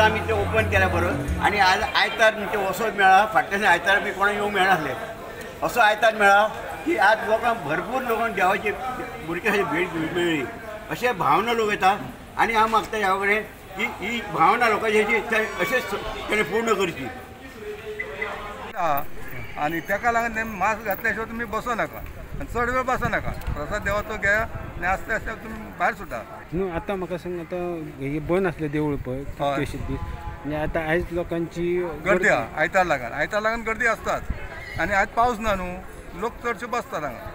आतां आमी ते ओपन केल्या बरोबर आनी आज आयतार म्हणजे असो मेळा फाटल्यान आयतार बी कोणाक येवंक मेळनासलें असो आयतार मेळा की आज लोकांक भरपूर लोकांक देवाची भुरग्यांची भेट मेळ्ळी अशे भावना लोक येता आनी हांव मागता ह्या कडेन की ही भावना लोकांची अशेंच तेणें पूर्ण करची. आनी ताका लागून मास्क घातल्या शिवाय तुमी बसो नाका आनी चड वेळ बसो नाका. प्रसाद देवाचो घेया आनी आस्ते आस्ते तुमी भायर सुटा. न्हू आतां म्हाका सांग आतां हे बंद आसलें देवूळ पळय कितलेशे दीस आनी आतां आयज लोकांची गर्दी आहा. आयतार लागून आयतार लागून गर्दी आसताच आनी आयज पावस ना न्हू लोक चडशे बसतात हांगा.